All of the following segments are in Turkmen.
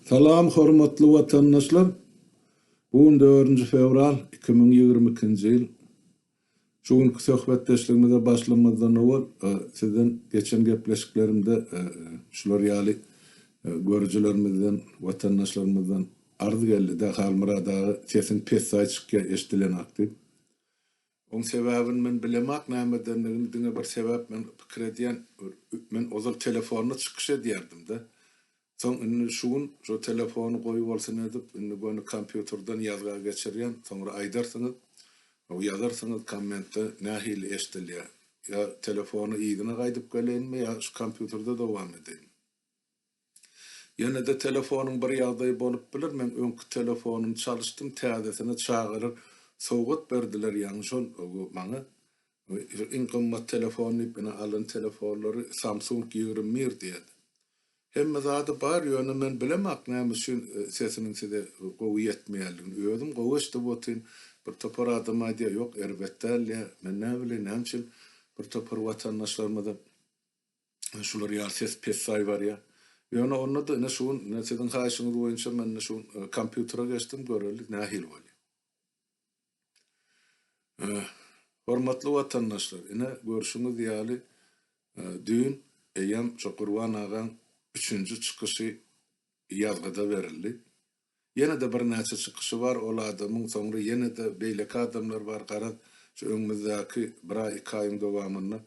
Salam hormatly watandaşlar! Bu gün dördünji fewral 2022-nji ýyl. Şu günki söhbetdeşligimize başlamazdan owal sizden geçen gepleşiklerimde şular ýaly görüjilerimizden, watandaşlarymyzdan arz geldi-de Halmyrat aga sesiň pessaý çykýar eşdilenak diýip. Oň sebäbini men bilemak nämedendigini diňe bir sebäp men pikir edýän men ozal telefonda çykyş edýärdimde soň indi şu gün şo telefony goý bolsun edip indi göni kompýuterden ýazga geçirýän soňra aýdarsyňyz ýazarsyňyz kommentde nähili eşdilýär ýa telefona yzyna gaýdyp geleýinmi ýa şu kompýuterde dowam edeýin. Ýene-de telefonyň bir ýagdaýy bolup biler, men öňki telefonymy çalyşdym, täzesini çagalar sowgat berdiler, ýaňy şol maňa iň gymmat telefon diýip ine alan telefonlary Samsung 21 diýýärdi. Hemme zady bar, ýöne men bilemak näme üçin sesiniň size gowy ýetmeýänligini. Özüm gowy eşidip otyryn, bir topar adam aýdýar, ýok erbet däl diýýär. Men näbileýin näme üçin bir topar watandaşlarymyza Şular ýaly ses pessaý barýar. Ýöne onda-da ine şu gün ine siziň haýyşyňyz boýunça men ine şu gün kompýutere geçdim, göreli nähili bolýar. Hormatly watandaşlar, ine görşüňiz ýaly düýn eýýäm şo Gurban agaň üçünji çykyşy ýazgyda berildi. Ýene-de birnäçe çykyşy bar ol adamyň, soňra ýene-de beýleki adamlar bar, garaz şu öňümizdäki bir aý, iki aýyň dowamynda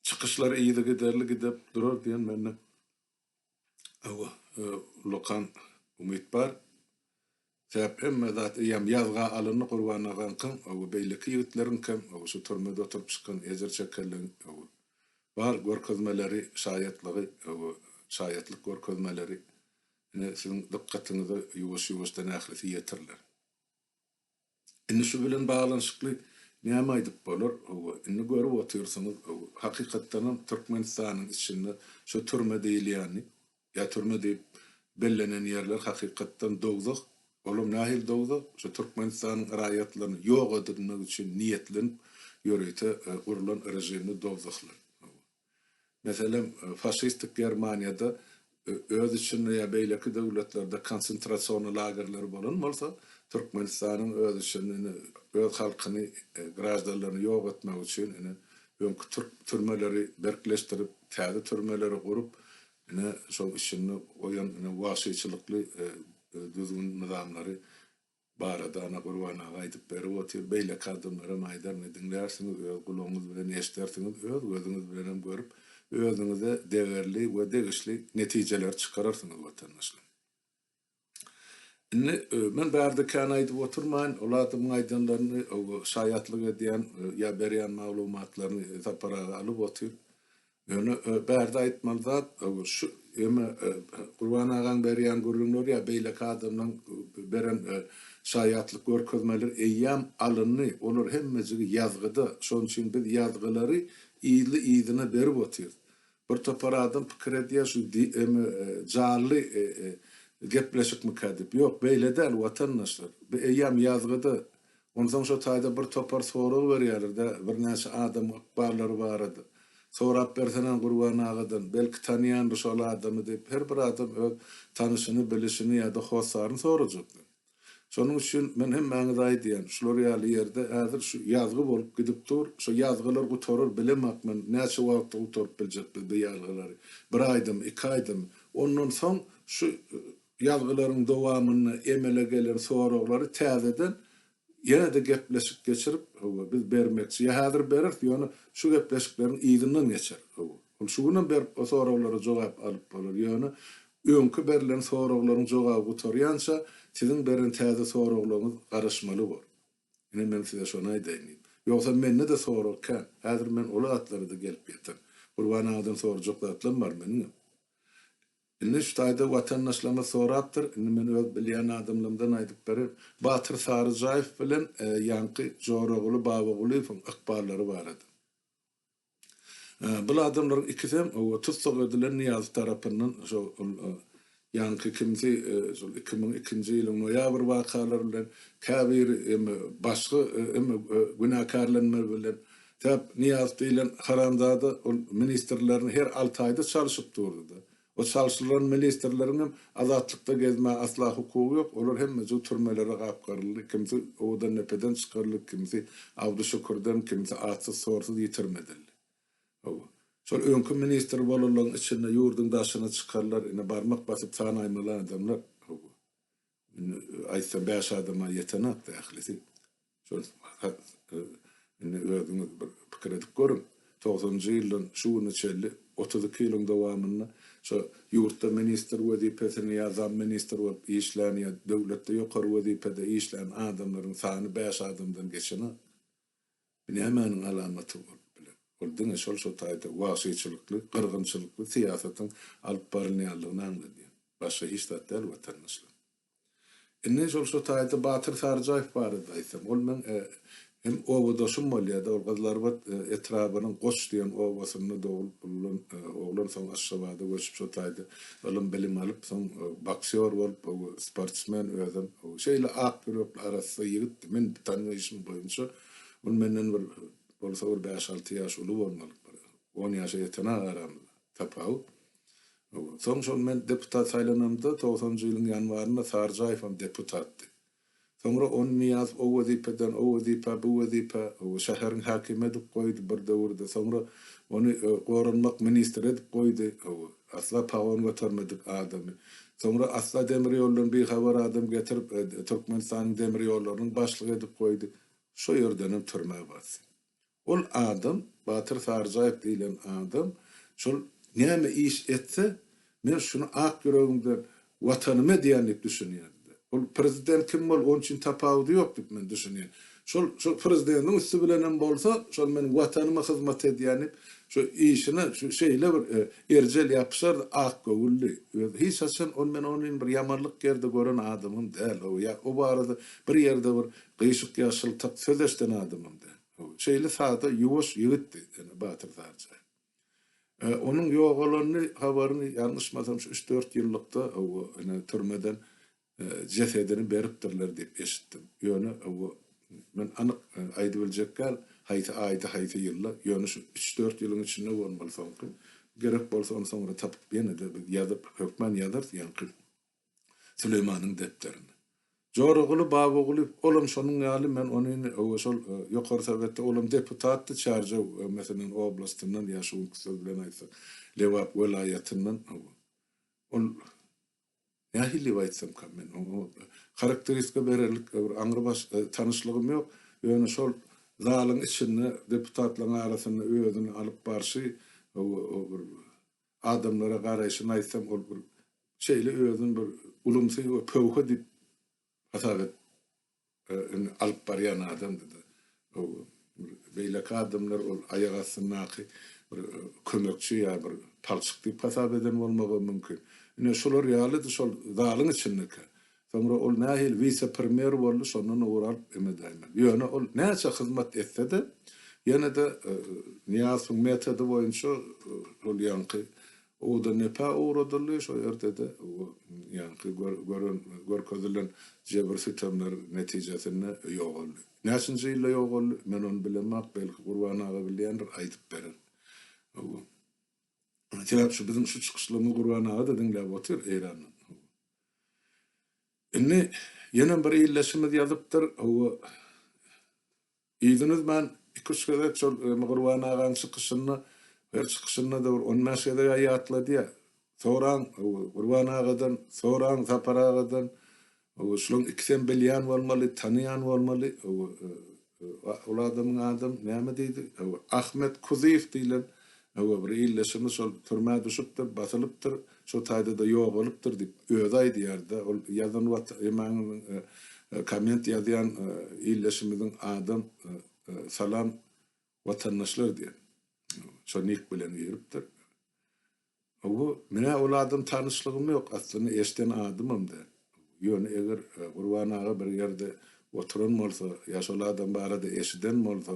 Çykyşlar yzygiderli gidip durar diýen mende hawa ullakan umyt bar. Sebäp hemme zat eýýäm ýazga alyndy Gurban agaňkyň hawa beýleki ýigitleriňkem hawa şu türmede oturyp çykan ejir çekenleň hawa bar görkezmeleri şaýatlygy hawa şaýatlyk görkezmeleri ine siziň dykgatyňyza ýuwaş ýuwaşdan ählisi ýetiriler. Indi şu bilen baglanyşykly näme aýdyp bolar? Hawa, indi görüp otyrsyňyz, hawa, hakykatdanam Türkmenistanyň içinde şu türme diýilýäni, ýa türme diýip bellenen ýerler hakykatdan dowzah. Olam nähili dowzah? Şu Türkmenistanyň raýatlaryny ýok edilmek üçin niýetlenip ýörite gurlan režimli dowzahlar. Hawa. Meselem, faşistik Germaniýada öz içinde ýa beýleki döwletlerde konsentrasiony lagerleri bolan bolsa, Türkmenistanyň öz içinde ine öz halkyny, graždanlaryny ýok etmek üçin ine öňki türk türmeleri berkleşdirip, täze türmeleri gurup, ine şoň içinde goýan ine wagşyçylykly düzgün-nyzamlary Barada ana Gurban aga aýdyp berip otyr, beýleki adamlaram aýdar, ine diňlärsiňiz, öz gulagyňyz bilen eşdersiňiz, öz gözüňiz bilenem görüp, özüňize degerli we degişli netijeleri çykararsyňyz watandaşlar. Indi men bärde kän aýdyp oturmaýyn, ol adamyň aýdanlaryny şaýatlyk edýän ýa berýän maglumatlaryny Sapar aga alyp otyr. Ýöne bärde aýtmaly zat, şu eme Gurban agaň berýän gürrüňleri ýa beýleki adamlaň beren şaýatlyk görkezmeleri eýýäm alyndy, olar hemmejigi ýazgyda, şonuň üçin biz ýazgylary yzly-yzyna berip otyrys. Bir topar adam pikir edýär şu eme janly gepleşikmikä diýip. Ýok, beýle däl watandaşlar. Bu eýýäm ýazgyda. Onsoň şo taýda bir topar sorag berýärler-dä, birnäçe adamyň ykballary barada. Sorap bersenem Gurban agadan, belki tanýandyr şol adamy diýip, her bir adam öz tanyşyny, bilişini ýa-da hossaryny sorajakdy. Şonuň üçin men hemmäňize aýdýan, şular ýaly ýerde häzir şu ýazgy bolup gidip dur, şo ýazgylar gutarar, bilemok men näçe wagtda gutaryp biljek biz bu ýazgylary, bir aýdamy, iki aýdamy, ondan soň şu Ýazgylaryň dowamynda emele gelen soraglary täzeden ýene-de gepleşik geçirip, hawa, biz bermekçi. Ýa häzir bereris, ýöne şu gepleşikleriň yzyndan geçer. Hawa, ol şu günem berip o soraglara jogap alyp bolar. Ýöne öňki berlen soraglaryň jogaby gutarýança siziň beren täze soraglaryňyz garaşmaly bor. Ine men size şony aýdaýyn diýip. Ýogsa mende-de sorag kän. Häzir men ol zatlara-da gelip ýeterin. Gurban agadan sorajak zatlarym bar meniňem. Indi şu taýda watandaşlarymyz sorapdyr, indi men öz bilýän adamlarymdan aýdyp bererin. Batyr Saryjaýew bilen ýaňky Joraguly Babagulyýewiň ykballary barada. Bul adamlaryň ikisem tussag edilen Nyýazow tarapyndan şo ol ýaňky kimsi şol 2002-nji ýylyň noýabr wakalary bilen käbiri eme başga eme günäkärlenme bilen Sebäp Nyýazow diýlen haramzada ol ministrlerini her alty aýda çalşyp durdy-da. O çalşylan ministrleriň hem azatlykda gezmäge asla hukugy ýok, olar hemmejigi türmelere gapgaryldy, kimsi Owadandepeden çykaryldy, kimsi Abdyşükürden, kimsi atsyz-sorsuz ýitirim edildi. Hawa. Şol öňki ministr bolanlaryň içinde ýurduň daşyna çykarlar, ine barmak basyp sanaýmaly adamlar. Hawa. Indi aýtsam bäş adama ýetenokdy ählisi. Şol indi özüňiz bir pikir edip görüň. Togsanynjy ýyldan şu güne çenli 32 ýylyň dowamynda şo ýurtda ministr wezipesini ýa zamministr bolup işlän ýa döwletde ýokary wezipede işlän adamlaryň sany bäş adamdan geçenok. Bu nämäniň alamaty bolup biler? Ol diňe şol şo taýda wagşyçylykly, gyrgynçylykly syýasatyň alyp barylýanlygyny aňladýar. Başga hiç zat däl watandaşlar. Indi şol şo taýda Batyr Saryjaýew barada aýtsam, ol meň hem obadaşym bolýar-da, ol Gyzylarbat etrabynyň Goç diýen obasynda doglup ululan oglan, soň Aşgabada göçüp şo taýda ylym-bilim alyp, soň boksýor bolup, sportsmen özem. Şeýle ak ýürekli, arassa ýigitdi. Men tanyşym boýunça ol menden bir bolsa bir bäş-alty ýaş uly bolmaly, bir on ýaşa ýetenak aramyzda tapawut. Soň şol men deputat saýlanamda togsanynjy ýylyň ýanwarynda Saryjaýewem deputatdy. Soňra ony Nyýazow o wezipeden o wezipä, bu wezipä, şäheriň häkimi edip goýdy bir döwürde. Soňra ony goranmak ministri edip goýdy. Asla pagon götermedik adamy. Soňra asla demir ýoldan bihabar adam getirip, Türkmenistanyň demir ýollarynyň başlygy edip goýdy. Şo ýerdenem türmä basdy. Ol adam, Batyr Saryjaýew diýlen adam şol näme iş etse, men şuny ak ýüregimden Watanyma edýän diýip düşünýärdi. Ol prezident kim bol, onuň üçin tapawudy ýok diýip men düşünýän. Şol şol prezidentiň üsti bilenem bolsa, şol men Watanyma hyzmat edýän diýip, şu işine şu şeýle bir erjel ýapyşardy, ak göwünli. Özi hiç haçan ol men ony bir ýamanlyk ýerde gören adamym däl. O ýa o barada bir ýerde bir gyşyk ýa şyltak söz eşden adamym däl. Şeýle sada, ýuwaş ýigitdi ene Batyr Saryjaýew. Onuň ýogalanyny habaryny ýalňyşmasam şu üç-dört ýyllykda hawa ene türmeden jesedini beripdirler diýip eşitdim. Ýöne hawa men anyk aýdybiljek däl haýsy aýda haýsy ýylda ýöne şu üç-dört ýylyň içinde bolmaly soňky. Gerek bolsa ony soňra tapyp ýene-de biz ýazyp hökman ýazarys ýaňky Süleýmanyň depderinde. Joraguly Babagulyýew olam şonuň ýaly men ony indi öwe şol Ýokary Sowetde olam deputatdy Çärjew meselem oblastyndan ýa şu günki söz bilen aýtsak Lebap welaýatyndan ol nähili diýip aýtsamkam men oňa harakteristika bererlik bir aňrybaş tanyşlygym ýok ýöne şol zalyň içinde deputatlaryň arasynda özüni alyp barşy bir adamlara garaýşyny aýtsam ol bir şeýle özüni bir ulumsy we pöwhe diýip hasap edip indi alyp barýan adamdy-da. Beýleki adamlar ol aýak astyndaky bir kömekçi ýa bir palçyk diýip hasap eden bolmagy mümkin. Ine şular ýalydy şol zalyň içindeki. Soňra ol nähili wise-premýer boldy, şondan ugur alyp em edäýmeli. Ýöne ol näçe hyzmat etse-de, ýene-de Nyýazowyň metody boýunça şol ýaňky Owadandepä ugradyldy, şo ýerde-de ýaňky gören, görkezilen jebir-sütemler netijesinde ýogaldy. Näçinji ýylda ýogaldy, men ony bilemok, belki Gurban aga bilýändir, aýdyp berer. Sebäp şu biziň şu çykyşlarymyzy Gurban aga-da diňläp otyr Eýrandan. Indi ýene bir ildeşimiz ýazypdyr, hawa, yzyny üzmän iki-üç gezek şol Gurban aganyň çykyşynda, her çykyşynda-da bir on bäş gezeg-ä ýatladýar. Soraň, hawa, Gurban agadan, soraň Sapar agadan, hawa, şularyň ikisem bilýän bolmaly, tanaýan bolmaly, hawa, Ol adamyň adam näme diýdi? Hawa, Ahmet Kuzyýew diýlen, hawa, bir ildeşimiz şol türmä düşüpdir, basylypdyr, şo taýda-da ýogalypdyr diýip, özi aýdýar-da. Ol ýazan wagt emaňyzyň, komment ýazýan ildeşimiziň adam Salam, watandaşlar diýen. Şo nik bilen giripdir. Hawa, men-ä ol adam tanyşlygym ýok, aslynda eşden adymam däl. Ýöne eger Gurban aga bir ýerde oturan bolsa, ýa şol adam barada eşiden bolsa,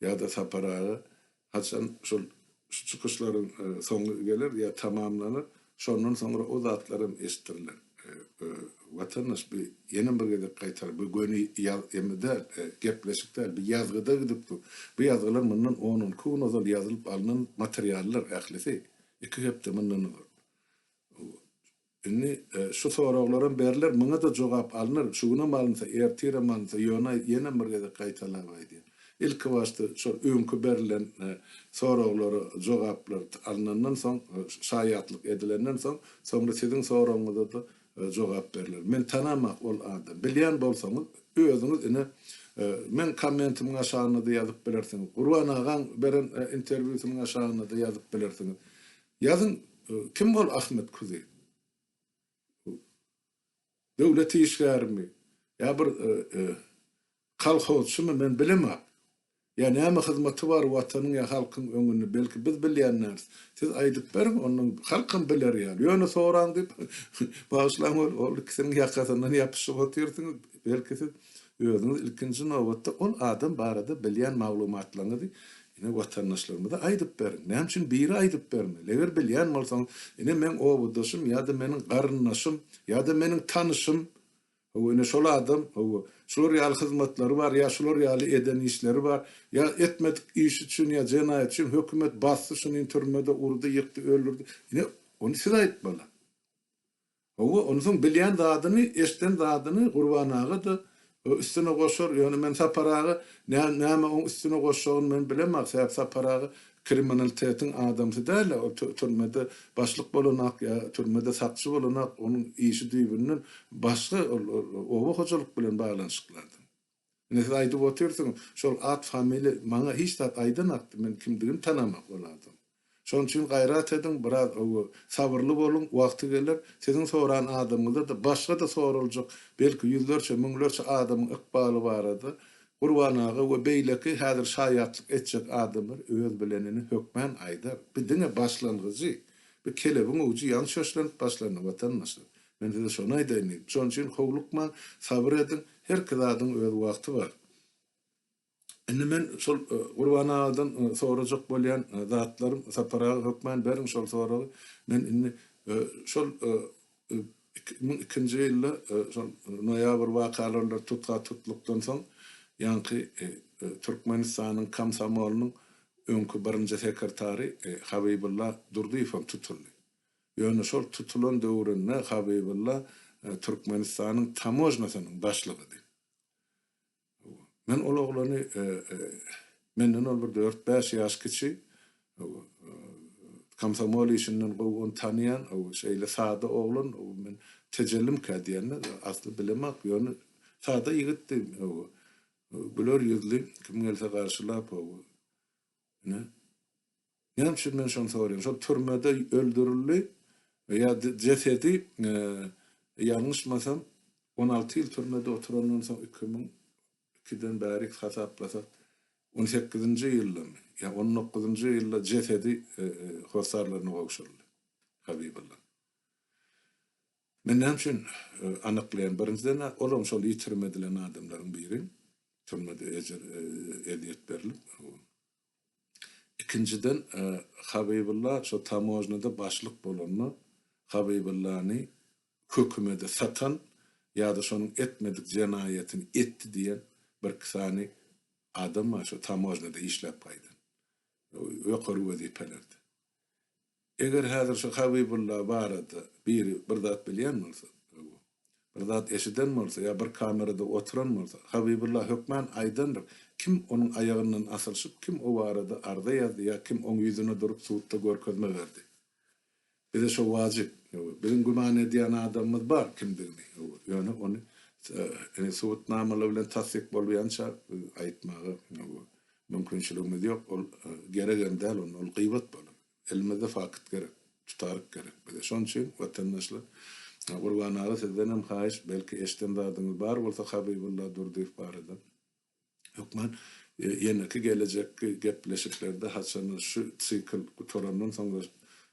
ýa-da Sapar aga, haçan şol şu çykyşlaryň soňy geler ýa tamamlanar, şondan soňra o zatlaram eşitdiriler. Watandaş, bu ýene bir gezek gaýtaryp, bu göni ýaz emi däl, gepleşik däl, bu ýazgyda gidip dur. Bu ýazgylar mundan on-on iki gün ozal ýazylyp alnan materiallar ählisi, iki hepde mundan ozal. Indi şu soraglaram berler, muňa-da jogap alnar, şu günem alynsa, ertirem alynsa, ýöne ýenem bir gezek gaýtalap aýdýan. Ilkibaşda şol öňki berlen soraglara jogaplar alnandan soň, şaýatlyk edilenden soň, soňra siziň soragyňyza-da jogap berler. Men tanamak ol adam. Bilýän bolsaňyz, özüňiz ine, meň kommentimiň aşagynda-da ýazyp bilersiňiz. Gurban agaň beren interwýusynyň aşagynda-da ýazyp bilersiňiz. Ýazyň, kim ol Ahmet Kuzy? Döwlet işgärimi ýa bir kolhozçymy men bilemok. Ýa näme hyzmaty bar watanyň ýa halkyň öňünde belki biz bilýänäris. Siz aýdyp beriň ondan halkam biler ýaly. Ýöne soraň diýip bagyşlaň ol ol ikisiniň ýakasyndan ýapyşyp otyrsyňyz. Belki siz özüňiz ilkinji nobatda ol adam barada bilýän maglumatlaryňyzy Ine watandaşlarymyza aýdyp beriň. Näme üçin biri aýdyp bermeli? Eger bilýän bolsaňyz, ine meň obadaşym ýa-da meniň garyndaşym ýa-da meniň tanyşym, hawa ine şol adam, hawa, şular ýaly hyzmatlary bar ýa şular ýaly eden işleri bar, ýa etmedik işi üçin ýa jenaýaty üçin hökümet basdy şuny türmede urdy, ýykdy, öldürdi. Ine ony siz aýtmaly. Hawa, onsoň bilýän zadyny, eşden zadyny Gurban aga-da üstüne goşar, ýöne men Sapar aga näme oň üstüne goşjagyny men bilemok, sebäp Sapar aga kriminalitetiň adamsy däl-ä, ol türmede başlyk bolanak ýa türmede sakçy bolanak, onuň işi düýbünden başga, ol oba hojalyk bilen baglanyşykly adam. Ine siz aýdyp otyrsyňyz, şol at familiýa maňa hiç zat aýdanakdy, men kimdigini tanamak ol adam. Şonuň üçin gaýrat ediň, biraz sabyrly boluň, wagty geler, siziň soran adamyňyza-da, başga-da soraljak belki ýüzlerçe, müňlerçe adamyň ykbaly barada Gurban aga we beýleki häzir şaýatlyk etjek adamlar öz bilenini hökmän aýdar. Bu diňe başlangyjy. Bu kelebiň ujy ýaňy çöşlenip başlandy, watandaşlar. Men size şony aýdaýyn diýdim. Şonuň üçin howlukmaň, sabyr ediň, herki zadyň öz wagty bar. Indi men şol Gurban agadan sorajak bolýan zatlarym, Sapar aga hökman beriň şol soragy. Men indi şol 2002-nji ýylda şol noýabr wakalarynda tutga-tutlukdan soň ýaňky Türkmenistanyň komsomolynyň öňki birinji sekretary Habibulla Durdyýewem tutuldy. Ýöne şol tutulan döwründe Habibulla Türkmenistanyň tamožnasynyň başlygydy. Men ol oglany menden ol bir dört-bäş ýaş kiçi, komsomol işinden gowy ony tanaýan, şeýle sada oglan, men tejelimkä diýende, asly bilemok, ýöne sada ýigitdi, güler ýüzli, kim gelse garşylap, ine. Näme üçin men şony soraýan? Şol türmede öldürildi ýa jesedi ýalňyşmasam 16 ýyl türmede oturandan soň 2002-den bärik hasaplasak 18-nji ýyldamy ýa 19-njy ýylda jesedi hossarlaryna gowşuryldy Habibulla. Men näme üçin anyklaýan? Birinjiden olam şol ýitirim edilen adamlaryň biri. Türmede ejir ezýet berlip. Ikinjiden, Habibulla şo tamožnada başlyk bolanda, Habibullany hökümede satan ýa-da şonuň etmedik jenaýatyny etdi diýen birki sany adam bar şo tamožnada işläp gaýdan. Ýokary wezipelerde. Eger häzir şu Habibulla barada biri bir zat bilýän bolsa, bir zat eşiden bolsa ýa bir kamerada oturan bolsa, Habibulla hökman aýdandyr, kim onuň aýagyndan asylyşyp, kim o barada arza ýazdy ýa kim oň ýüzüne durup sudda görkezme berdi. Bize şo wajyp. Biziň güman edýän adamymyz bar kimdigini, ýöne ony subutnamalar bilen tassyk bolýança aýtmaga Mümkinçiligimiz ýok, ol geregem däl onda, ol gybat bolar. Elimizde fakt gerek, tutaryk gerek bize. Şonuň üçin, watandaşlar, Gurban aga sizdenem haýyş, belki eşden zadyňyz bar bolsa Habibulla Durdyýew barada, hökman ýeneki gelejekki gepleşiklerde haçanda şu sikl gutarandan soňra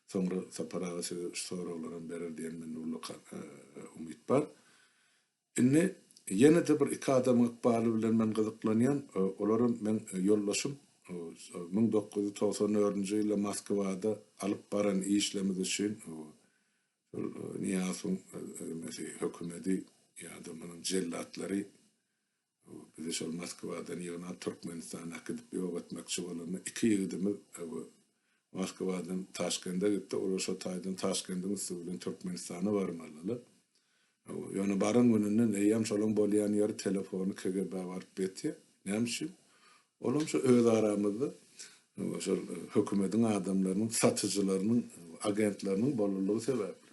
soňra Sapar aga size şu soraglaram berer diýen mende ullakan umyt bar. Indi ýene-de bir iki adamyň ykbaly bilen men gyzyklanýan, olaram meň ýoldaşym, 1994-nji ýylda Moskwada alyp baran işlerimiz üçin şol Nyýazowyň nemesi, hökümedi ýa-da munuň jellatlary bizi şol Moskwadan ýygnap Türkmenistana äkidip ýok etmekçi bolanda iki ýigidimiz. Moskwadan Taşkende gitdi, olar şo taýdan Taşkendiň üsti bilen Türkmenistana barmalydylar. Ýöne baran gününden eýýäm şolaň bolýan ýeri telefony KGB-ä baryp ýetýär. Näme üçin? Olam şo öz aramyzda şol hökümediň adamlarynyň, satyjylarynyň, agentleriniň bolanlygy sebäpli.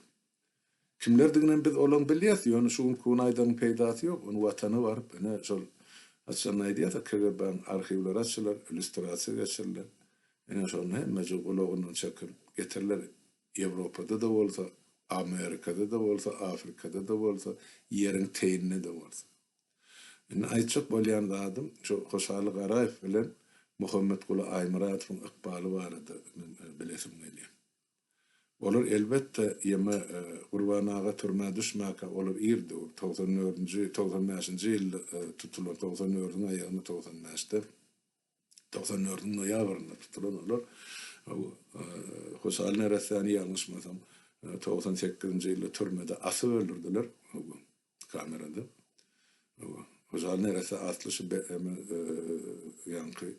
Kimlerdiginem biz olaň bilýäs, ýöne şu günki gün aýdanyň peýdasy ýok. Ony watana baryp, ine, şol haçan aýdýas-a, KGB-niň arhiwleri açylar, illýustrasiýa geçiriler. Ine, şonda hemmejigi gulagyndan çekilip getiriler. Ýewropada-da bolsa, Amerikada-da bolsa, Afrikada-da bolsa, ýeriň teýinde-de bolsa. Indi aýtjak bolýan zadym, şu Hoşaly Garaýew bilen Muhammetguly Aýmyradowyň ykbaly barada men bilesim gelýär. Olar elbetde ýeme Gurban aga türmä düşmäkä olar ir döwür, 94-nji, 95-nji ýylda tutulan, 94-iň aýagynda, 95-de, 94-iň noýabrynda tutulan olar. Hoşal neressäni ýalňyşmasam, 98-nji ýylda türmede asyp öldürdiler, kamerada. Hoşal neresse asly şu ýaňky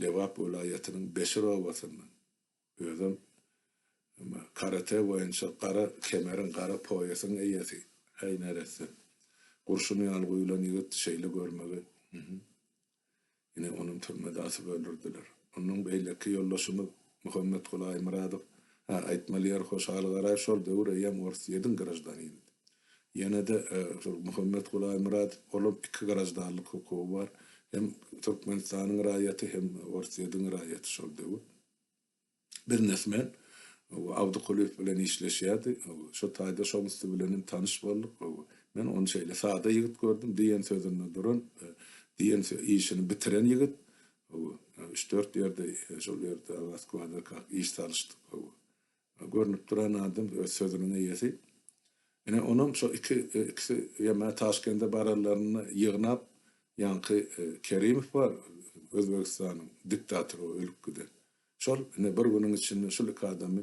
Lebap welaýatynyň Beşir obasyndan. Özem karate boýunça gara kemeriň, gara poýasyň eýesi. Häý, neresse. Gurşun ýaly guýlan ýigit şeýle görmegi. Ine, onam türmede asyp öldürdiler. Onnoň beýleki ýoldaşymyz Muhammetguly Aýmyradow, hä, aýtmaly ýeri Hoşaly Garaýew şol döwür eýýäm Orsýediň graždaninidi. Ýene-de şol Muhammetguly Aýmyradow, olam iki graždanlyk hukugy bar. Hem Türkmenistanyň raýaty, hem Orsýediň raýaty şol döwür. Biznesmen Abdy Kulyýew bilen işleşýärdi. Şo taýda şoň üsti bilen hem tanyş bolduk. Men ony şeýle sada ýigit gördüm, diýen sözünde duran, diýen işini bitiren ýigit. Üç-dört ýerde şol ýerde Moskwada iş salyşdyk. Görnüp duran adam, öz sözüniň eýesi. Ine, onam şo iki, ikisi ýa Taşkende baranlarynda ýygnap, ýaňky Kerimow bar, Özbegistanyň diktatory o ölüp giden. Şol, ine, bir günüň içinde şul iki adamy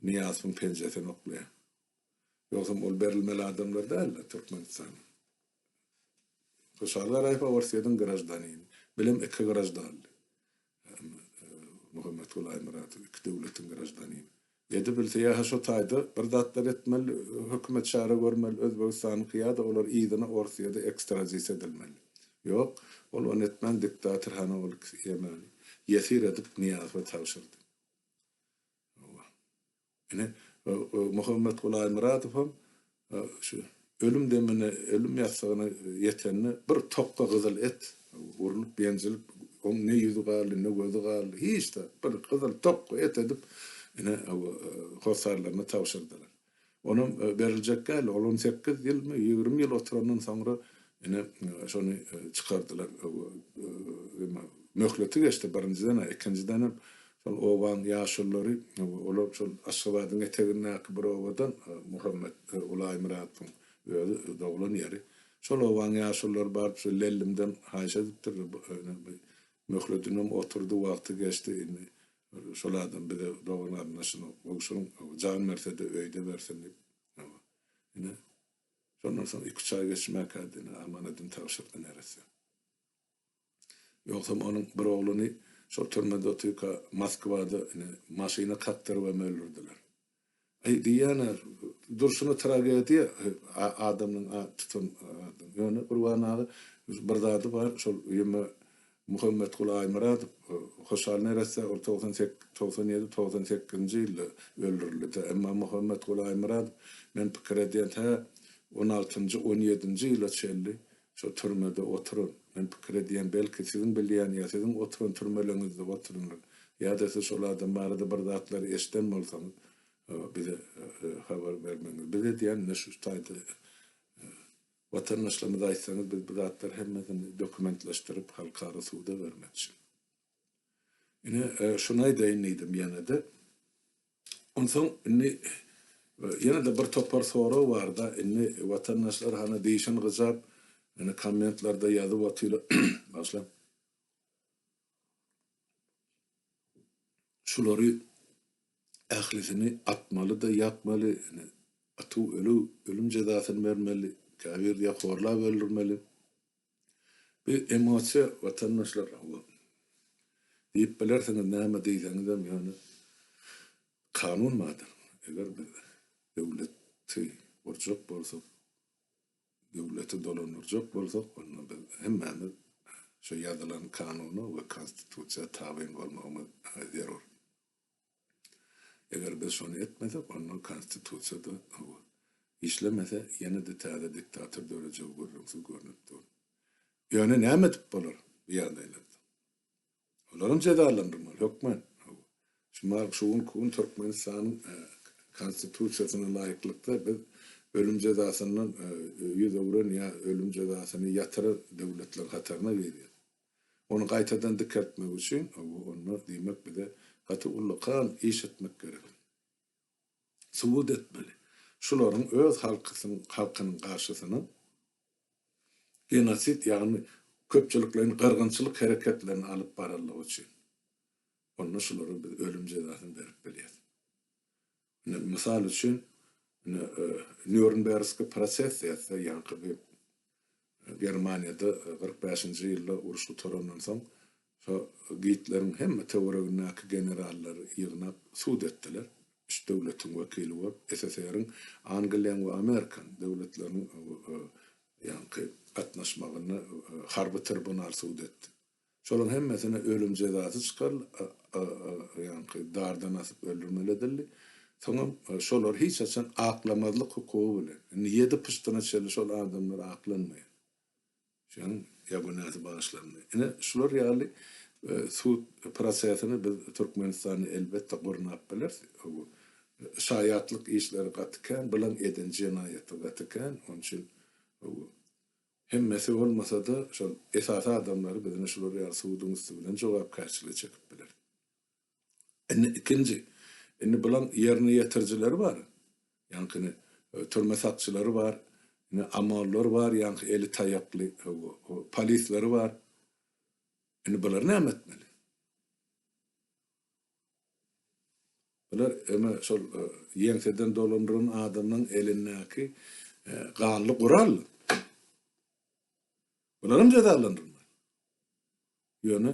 Nyýazowyň penjesine oklaýar. Ýogsam ol berilmeli adamlar däldi Türkmenistana. Hoşal Garaýew Orsýetiň graždanini. Bilem iki graždanly. Muhammetguly Aýmyradow iki döwletiň graždanini. Edibilse ýa-ha şo taýda bir zatlar etmeli, hökümet çäre görmeli Özbegistanyňky ýa-da olar yzyna Orsýede ekstradisiýa edilmeli. Ýok, ol ony etmän diktator hana ol ýemeni ýesir edip Nyýazowa tabşyrdy. Hawa. Ine, Muhammetguly Aýmyradowam şu ölüm demine, ölüm ýassygyna ýetende bir tokga gyzyl et urlup, ýenjilip, oň ne ýüzi galdy, ne gözi galdy, hiç zat, bir gyzyl tokga et edip, ine, hossarlaryna tabşyrdylar. Onam beriljek däl, ol on sekiz ýylmy, ýigrimi ýyl oturandan soňra ine şony çykardylar. Möhleti geçdi birinjiden-ä, ikinjidenem şol obaň ýaşululary, olar şol Aşgabadyň etegindäki bir obadan Muhammet Ulaýmyradowyň özi doglan ýeri. Şol obaň ýaşululary baryp şu Lellimden haýyş edipdirler, möhletinem oturdy, wagty geçdi, indi Şol adam bize dogan-garyndaşyny gowşuryň, jan berse-de öýde bersin diýip. Ine, şondan soň iküç aý geçmäkä ine amanadyny tabşyrdy neresse. Ýogsam onuň bir ogluny şol türmede otyrka Moskwada ine maşyna kakdyrybam öldürdiler. Aý diýýän-ä, durşuna tragediýa adamyň tutan adam. Ýöne Gurban aga bir zady bar, şol ýeme Muhammetguly Aýmyradow, Hoşal neresse ol 98, 97, 98-nji ýylda öldürildi-de. Emma Muhammetguly Aýmyradow, men pikir edýän, tä on altynjy, on ýedinji ýyla çenli şo türmede oturan. Men pikir edýän, belki siziň bilýän ýa siziň oturan türmeleňizde oturandyr. Ýa-da siz şol adam barada bir zatlary eşiden bolsaňyz, bize habar bermegiňiz. Bize diýýän, ine şu taýda watandaşlarymyza aýtsaňyz, biz bu zatlary hemmesini dokumentleşdirip, halkara suda bermekçi. Ine, şuny aýdaýyn diýdim ýene-de. Onsoň indi ýene-de bir topar sorag bar-da, indi watandaşlar hany dişini gyjap, indi kommentlerde ýazyp otyrlar, bagyşlaň. Şulary ählisini atmaly-da ýakmaly, indi atuw ölüw, ölüm jezasyny bermeli, käbir diýýär horlap öldürmeli. Bu emosiýa watandaşlar hawa. Diýip bilersiňiz näme diýseňizem ýöne kanun bardyr. Eger biz döwleti gurjak bolsak, döwleti dolandyrjak bolsak, onda biz hemmämiz şu ýazylan kanuna we konstitusiýa tabyn bolmagymyz zerur. Eger biz şony etmesek, onda konstitusiýa-da işlemese, ýene-de täze diktator dörejegi gürrüňsiz görnüp dur. Ýöne näme edip bolar bu ýagdaýlarda? Olaram jezalandyrmaly hökman. Şu mal şu günki gün Türkmenistanyň Konstitusiýasyna laýyklykda biz ölüm jezasyndan ýüz öwren ýa ölüm jezasyny ýatyran döwletleriň hataryna girýär. Ony gaýtadan dikeltmek üçin onda diýmek bize gaty ullakan iş etmek gerek. Subut etmeli. Şularyň öz halkynyň garşysyna genosid, ýagny köpçülikleýin gyrgynçylyk hereketlerini alyp baranlygy üçin, onda şulara biz ölüm jezasyny berip bilýäs. Ine, mysal üçin, ine, Nýurnbergski proses diýýäs-de, ýaňky bir Germaniýada 45-nji ýylda uruş gutarandan soň, şo Gitleriň hemme töweregindäki generallary ýygnap sud etdiler. Üç döwletiň wekili bolup, SSR-iň, Angliýanyň we Amerikanyň döwletleriniň ýaňky gatnaşmagynda harby tribunal sud etdi. Şolaryň hemmesine ölüm jezasy çykaryldy, ýaňky dardan asyp öldürmeli edildi. Soňam şolary hiç haçan aklamazlyk hukugy bilen, indi ýedi pyşdyna çenli şol adamlar aklanmaýar. Şonuň ýa günäsi bagyşlandy. Ine, şular ýaly sud prosesini biz Türkmenistanda elbetde gurnap bileris. Şaýatlyk işleri gaty kän, bulaň eden jenaýaty gaty kän. Onuň üçin hemmesi bolmasa-da, şol esasy adamlary biz ine şular ýaly suduň üsti bilen jogapkärçilige çekip bileris. Indi ikinji, indi bulaň ýerine ýetirijileri bar. Ýaňkyny türme sakçylary bar, indi OMON-lar bar, ýaňky eli taýakly polisleri bar. Indi bulary näme etmeli? Bular eme şol ýeňseden dolandyran adamlaň elindäki ganly gural. Bularam jezalandyrmaly. Ýöne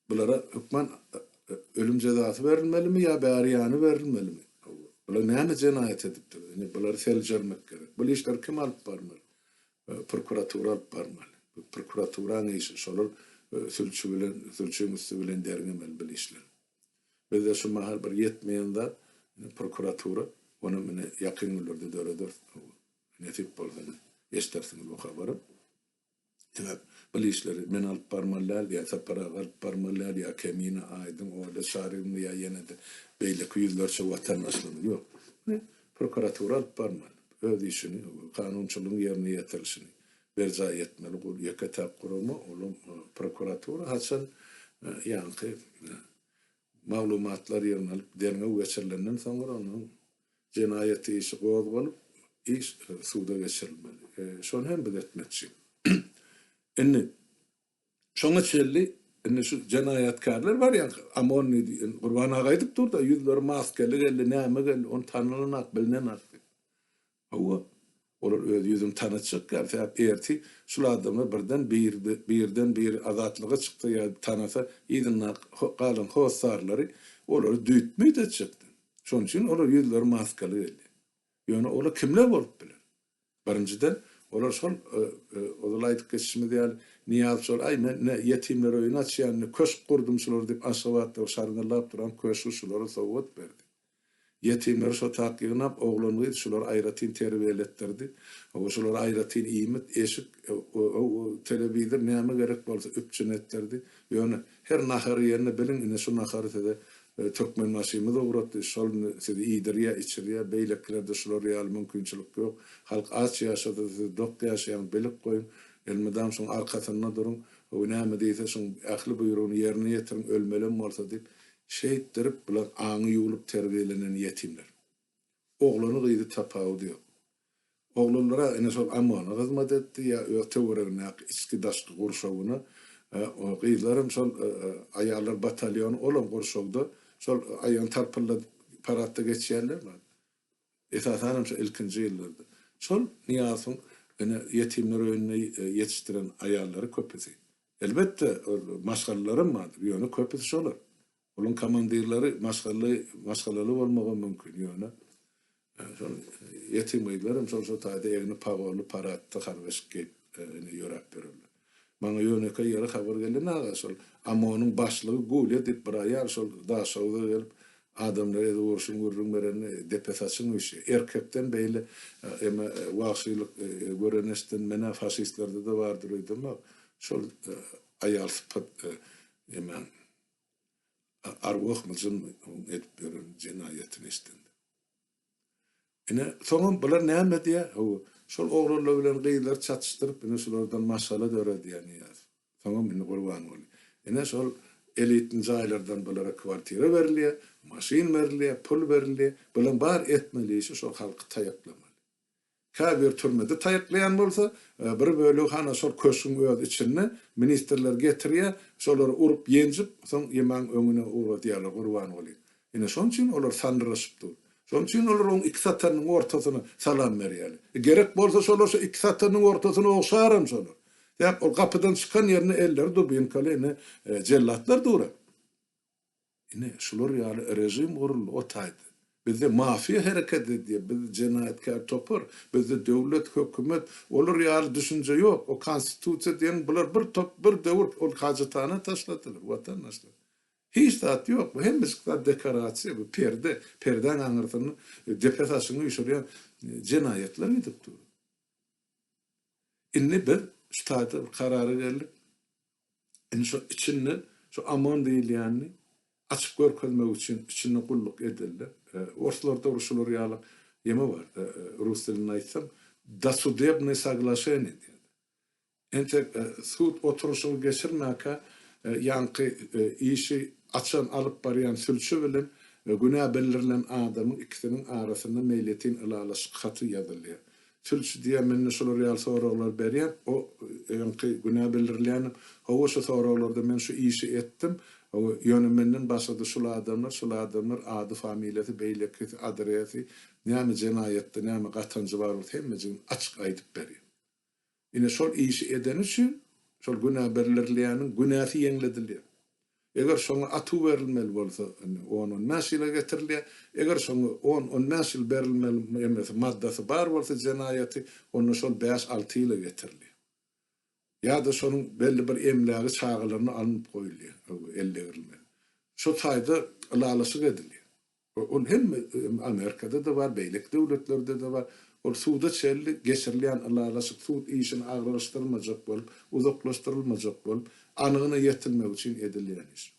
bulara hökman ölüm jezasy berilmelimi ýa bäri ýany berilmelimi? Bular näme jenaýat edipdir? Indi bulary seljermek gerek. Bul işleri kim alyp barmaly? Prokuratura alyp barmaly. Bu prokuraturaň işi. Şolar sülçi bilen, sülçüň üsti bilen derňemeli bil işleri. Bizde şu mahal bir ýetmeýän zat prokuratura. Onam ine ýakyn günlerde dörederis. Nesip bolsa ine eşdersiňiz bu habary. Sebäp bul işleri men alyp barmaly däl, ýa Sapar aga alyp barmaly däl, ýa Kemine, Aýdyň, Olja Çaryýewna ýa ýene-de beýleki ýüzlerçe watandaşlarymyz. Ýok. Muny prokuratura alyp barmaly. Öz işini, kanunçylygyň ýerine ýetirilişini berjaý etmeli gul ýeke-täk gurama, olam prokuratura. Haçan ýaňky maglumatlar ýygnalyp, derňew geçirilenden soňra onuň Jenaýat işi gozgalyp, iş suda geçirilmeli. Şony hem biz etmekçi. Indi şoňa çenli indi şu jenaýatkärler bar ýa OMON diýdi, Gurban aga aýdyp durda, ýüzleri maskeli geldi, näme geldi, ony tanylanak, bilinenak diýip. Hawa, olar öz ýüzüni tanatjak ýaly, sebäp ertir şul adamlar birden birden biri azatlyga çyksa ýa tanasa, yzynda galan hossarlary olary düýtme-ýüt etjekdi. Şonuň üçin olar ýüzleri maskaly geldi. Ýöne olar kimler bolup biler? Birinjiden, olar şol ozal aýdyp geçişimiz ýaly, Nyýazow şol, aý, men ine, ýetimler öýüni açýan, indi köşk gurdum şulara diýip, Aşgabatda bir şarňyllap duran köşgi şulara sowgat berdi. Ýetimleri şo tak ýygnap, oglan-gyz şulary aýratyn terbiýeletdirdi. Hawa, şulara aýratyn iýmit, eşik, telewizor, näme gerek bolsa üpjün etdirdi. Ýöne her nahar iýende biliň, ine, şu nahary size Türkmenbaşymyz ugratdy, şol indi sizi iýdirýär, içirýär, beýlekilerde şular ýaly mümkinçilik ýok. Halk aç ýaşasa, siz dok ýaşaýaňyz, bilip goýuň, elmydam şuň arkasynda duruň, o näme diýse, şuň ähli buýrugyny ýerine ýetiriň, ölmelem bolsa diýip, şeýtdirip, bular aňy ýuwlup terbiýelenen ýetimler. Oglany-gyzy tapawudy ýok. Oglanlara ine şol OMON-a hyzmat etdi ýa öz töweregindäki içki-daşky gurşawyna, gyzlaram şol aýallar batalýony olam gurşawda şol aýagyny tarpyldadyp paradda geçýärler. Esasanam şo ilkinji ýyllarda. Şol Nyýazowyň ine ýetimler öýünde ýetişdiren aýallary köpüsi. Elbetde, ol maşgalalaram bardyr, ýöne köpüsi şolar. Olaryň komandirleri maşgalaly, maşgalaly bolmagam mümkin, ýöne şol ýetim gyzlaram şol şo taýda egni pagonly paradda harby eşik geýip ine ýöräp ýörerler. Maňa ýönekeý ýere habar geldi, Naga şol OMON-yň başlygy Gulýa diýip bir aýal şol Daşoguza gelip adamlara edip urşuny gürrüň berende depe saçyň üýşýär. Erkekden beýle eme wagşylyk gören eşiden men-ä faşistlerde-de bardyr öýdemok. Şol aýal sypat eme arwahmy jynmy oň edip ýören jenaýatyny eşidende. Ine, soňam bular näme diýýär? Hawa, şol oglanlar bilen gyzlary çatyşdyryp, ine, şulardan maşgala döredýär Nyýazow. Soňam indi Gurbanguly. Ine, şol elitni jaýlardan bulara kwartira berilýär, maşyn berilýär, pul berilýär. Bulaň bar etmeli işi şol halky taýaklamaly. Käbir türmede taýaklaýan bolsa, bir bölegi hana şol köşgüň öz içinde ministrler getirýär, şolary urup ýenjip, soň ýemaň öňüne ugradýarlar Gurbangulyň. Ine şonuň üçin olar sandyraşyp dur. Şonuň üçin olar oň iki satanynyň ortasyna salam berýärler. E, gerek bolsa şolar şo iki satanynyň ortasyny ogşaram şolar. Sebäp ol gapydan çykan ýerinde elleri dubinkaly ine jellatlar duran. Ine, şular ýaly režim guruldy o taýda. Bizde mafiýa hereket edýär, bizde jenaýatkär topar, bizde döwlet, hökümet, olar ýaly düşünje ýok. O konstitusiýa diýen bular bir top, bir döwür ol hajathana taşladylar, watandaşlar. Hiç zat ýok, bu hemmejik zat dekorasiýa, bu perde, perdäň aňyrsynda depe saçyňy üýşürýän jenaýatlar gidip dur. Indi biz şu taýda bir karara geldik. Indi şo içinde şu OMON diýilýänini açyp görkezmek üçin içinde gulluk edildi. Orslarda bir şular ýaly ýeme bar. Rus dilinde aýtsam, dosudebnyý soglaşeniýe diýýär. Entek sud oturyşygy geçirmäkä ýaňky işi açan alyp barýan sülçi bilen günä bildirilen adamyň ikisiniň arasynda meýletin ylalaşyk haty ýazylýar. Sülçi diýýär, mende şular ýaly soraglar berýän, o öňki günä bildirilýänem, hawa şu soraglarda men şu işi etdim, hawa, ýöne menden başga-da şul adamlar, şul adamlar, ady, familiýasy, beýlekisi, adresi, näme jenaýatda näme gatanjy bar bolsa hemmejigini açyk aýdyp berýär. Ine şol işi edeni üçin şol günä bildirilýäniň günäsi ýeňledilýär. Eger şoňa atuw berilmeli bolsa, indi on-on bäş ýyla getirilýär. Eger şoňa on-on bäş ýyl berilmeli emesi, maddasy bar bolsa jenaýaty, onda şol bäş-alty ýyla getirilýär. Ýa-da şonuň belli bir emlägi çagalaryna alnyp goýulýar, eldegrilmeli. Şo taýda ylalaşyk edilýär. Ol hemme Amerikada-da bar, beýleki döwletlerde-de bar. Ol suda çenli geçirilýän ylalaşyk sud işini agyrlaşdyrmajak bolup, uzaklaşdyrylmajak bolup, anygyna ýetilmek üçin edilýän iş.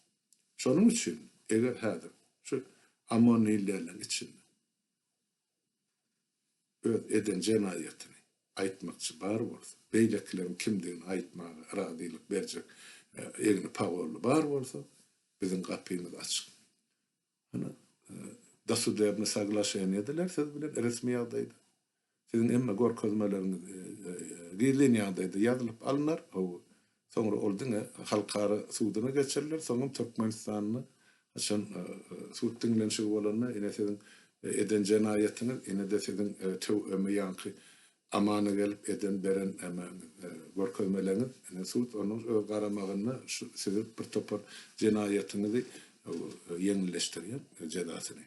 Şonuň üçin, eger häzir şu OMON diýilýänleriň içinde öz eden jenaýatyny aýtmakçy bar bolsa, beýlekileriň kimdigini aýtmaga razylyk berjek egni pagolly bar bolsa, biziň gapymyz açyk. Hany, dosudebnyý soglaşeniýe ediler siz bilen resmi ýagdaýda. Siziň hemme görkezmeleriňiz gizlin ýagdaýda ýazylyp alnar, hawa. Soňra ol diňe halkara suduna geçiriler, soňam Türkmenistanda haçan sud diňlenişigi bolanda ine siziň eden jenaýatyňyz, ine-de siziň töw-öme ýaňky Amana gelip eden beren görkezmeleňiz ine sud onuň öz garamagynda şu sizi bir topar jenaýatyňyzy ýeňilleşdirýär jezasyny.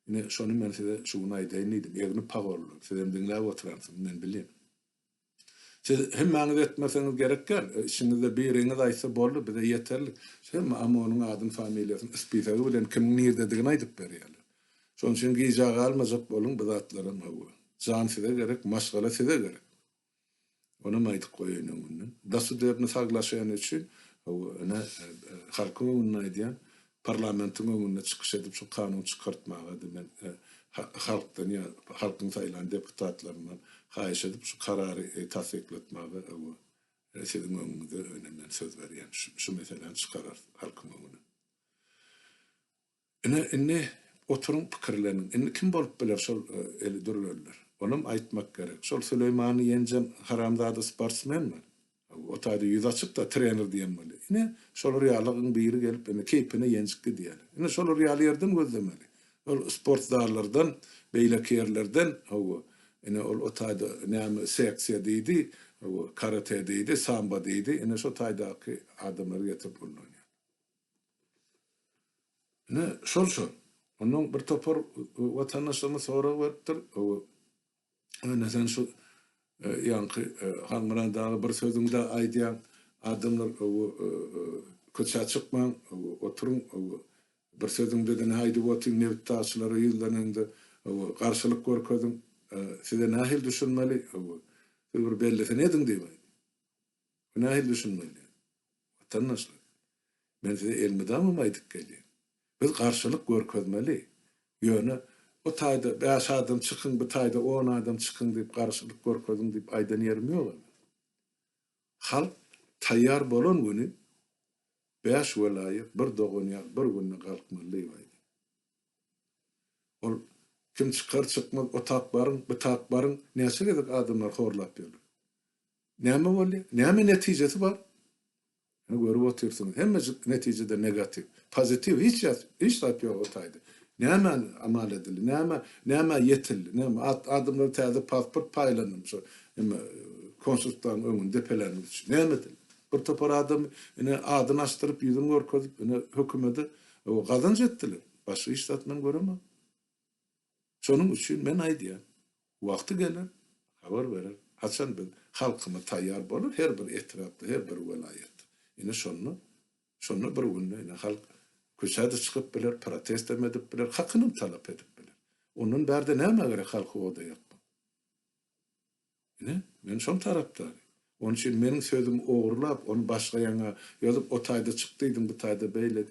Ine şony men size şu gün aýdaýyn diýdim. Egni pagollar sizem diňläp oturansyňyz men bilýän. Siz hemmäňiz etmeseňiz gerek däl. Içiňizde biriňiz aýtsa boldy bize ýeterlik. Hemme OMON-yň adyny familiýasyny spisagi bilen kimiň nirdedigini aýdyp berýärler. Şonuň üçin gijä galmajak boluň bu zatlaram hawa. Jan size gerek, maşgala size gerek. Onam aýdyp goýaýyn öňünden. Dosudebny soglaşeniýe üçin hawa ine halkyň öňünde aýdýan, parlamentiň öňünde çykyş edip şu kanun çykartmaga-da men halkdan ýa halkyň saýlan deputatlaryndan haýyş edip şu karary tassyklatmaga hawa siziň öňüňizde ine men söz berýän şu meseläni çykararys halkyň öňüne. Ine, indi oturyň, pikirleniň. Indi kim bolup biler şol eli dürleliler? Onam aýtmak gerek. Şol Süleýmany ýenjen haramzada sportsmenmi? O taýda ýüzi açyk-da, trener diýen bolýar. Ine, şolar ýalygyň biri gelip, ine, keýpine ýenjip gidýärler. Ine, şolar ýaly ýerden gözlemeli. Ol sport zallardan, beýleki ýerlerden, hawa. Ine ol o taýda näme seksiýa diýdi, karate diýdi, samba diýdi, ine şo taýdaky adamlary getirip ullanýar. Ine şol şol. Ondan bir topar watandaşlarymyz sorag beripdir. Ine sen şu ýaňky Halmyrat dagy bir sözüňde aýdýaň, adamlar köçä çykmaň, oturyň, bir sözüňde-de ne aýdyp otyň, nebitdagçylara ýüzleneňde garşylyk görkeziň, size nähili düşünmeli, siz bir bellisini ediň diýip aýdýar. Bu nähili düşünmeli? Watandaşlar, men size elmydamam aýdyp gelýän. Biz garşylyk görkezmeli. Ýöne o taýda bäş adam çykyň, bu taýda on adam çykyň diýip garşylyk görkeziň diýip aýdan ýerim ýok indi. Halk taýýar bolan güni bäş welaýat bir dogan ýaly bir günde galkmaly diýip aýdýan. Ol kim çykar çykmaz o tak baryň, bu tak baryň näçe gezek adamlar horlap ýörler. Näme bolýar? Näme netijesi bar? Ine görüp otyrsyňyz. Hemmejik netijede negatiw. Pozitiw hiç hiç zat ýok o taýda. Nämä amal edildi? Nämä nämä ýetildi? Näme at adamlara täze pasport paýlandymy şo neme konsulstwanyň öňüni depelänligi üçin? Näme edildi? Bir topar adamy ine adyny açdyryp, ýüzüni görkezip, ine hökümede gazanç etdiler. Başga hiç zat men göremok. Şonuň üçin men aýdýan, wagty geler, habar berer, haçan biz halkymyz taýýar bolar her bir etrapda, her bir welaýatda. Ine şonda, şonda bir günde ine halk köçä-de çykyp biler, protestem edip biler, hakynam talap edip biler. Ondan bärde nämä gerek halky oda ýakmak? Ine, men şoň tarapdary. Onuň üçin meniň sözümi ogurlap, ony başga ýaňa ýazyp, o taýda çyk diýdiň, bu taýda beýle.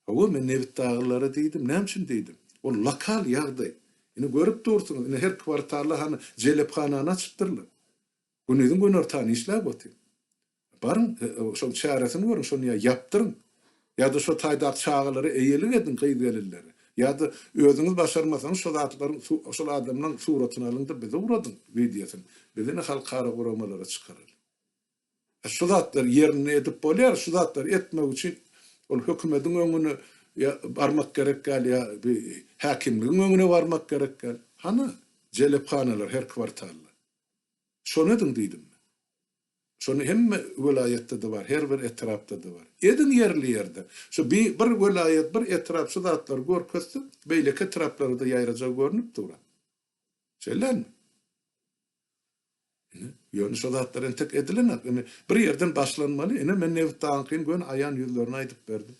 Hawa, men nebitdaglylara diýdim. Näme üçin diýdim? Ol lokal ýagdaý. Ine, görüp dursuňyz, ine, her kwartalda hany jelephanany açypdyrlar. Gündiziň günortany işläp otyr. Baryň, şoň çäresini görüň, şony ýa ýapdyryň, ýa-da şo taýdaky çagalara eýelik ediň, gyz-gelinlere. Ýa-da özüňiz başarmasaňyz şo zatlaryň, şol adamlaň suratyny alyň-da bize ugradyň, wideosyny. Biz ine halkara guramalara çykaraly. Şu zatlary ýerinde edip bolýar, şu zatlary etmek üçin ol hökümediň öňüne ýa barmak gerek däl, ýa bir häkimligiň öňüne barmak gerek däl. Hany, jelephanalar her kwartalda. Şony ediň diýdim men. Şony hemme welaýatda-da bar, her bir etrapda-da bar. Ediň ýerli-ýerde. Şu bi bir welaýat, bir etrap şu zatlary görkezse, beýleki etraplara-da ýaýrajagy görnüp dur-a. Şeýlemi? Ine, ýöne şo zatlar entek edilenok. Indi bir ýerden başlanmaly. Ine, men Nebitdagyňkyny göni aýan ýüzlerine aýdyp berdim.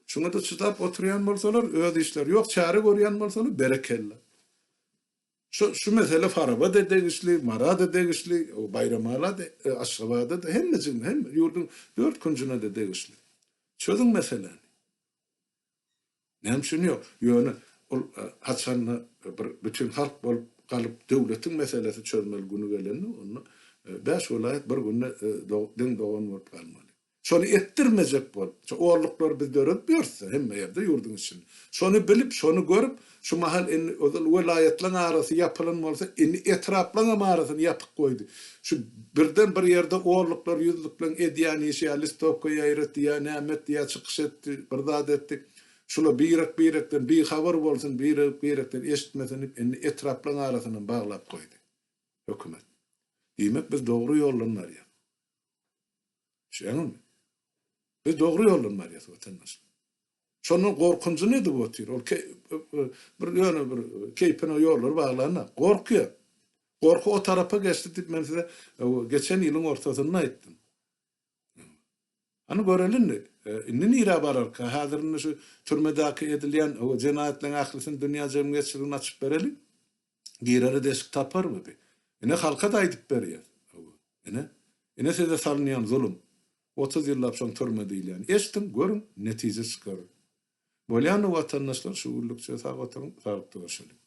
Şuňa-da çydap oturýan bolsalar, öz işleri ýok, çäre görýän bolsalar, berekella. Şu şu mesele Faraba-da degişli, Mara-da degişli, Baýramala-da, Aşgabada-da, hemmejigine, hemme ýurduň dört künjüne-de degişli. Çözüň meseläni. Näme üçin ýok? Ýöne ol haçanda bir bütin halk bolup galyp döwletiň meselesi çözmeli güni gelende onda bäş welaýat bir günde deň dogan bolup galmaly. Şony etdirmejek bolup, şu orluklary biz döredip ýörüs-de hemme ýerde ýurduň içinde. Şony bilip, şony görüp, şu mahal indi ozal welaýatlaryň arasy ýapylan bolsa, indi etraplaryňam arasyny ýapyk goýdy. Şu birden bir ýerde orluklar, ýüzlükleriň edýän işi ýa listowka ýaýratdy, ýa näme etdi, ýa çykyş etdi, bir zat etdi. Şular birek-birekden bihabar bolsun, birek-birekden eşitmesin diýip, indi etraplaryň arasynam baglap goýdy hökümet. Diýmek, biz dogry ýoldan barýas. Düşýäňizmi? Biz dogry ýoldan barýas watandaşlar. Şondan gorkunjyny edip otyr. Ol bir ýöne bir keýpine ýollary baglanda gorkýar. Gorky o tarapa geçdi diýip men size geçen ýylyň ortasynda aýtdym. Hany göreli indi. Indi nirä bararka? Häzir indi şu türmedäki edilýän jenaýatlaryň ählisini dünýä jemgyýetçiligine açyp bereli. Girere deşik taparmy bi? Ine halka-da aýdyp berýär. Hawa. Ine. Ine size salynýan zulum. 30 ýyllap şoň türme diýilýäni. Eşdiň, görüň, netije çykaryň. Bolýany watandaşlar şu günlükçe sag oturyň, saglykda görşeliň.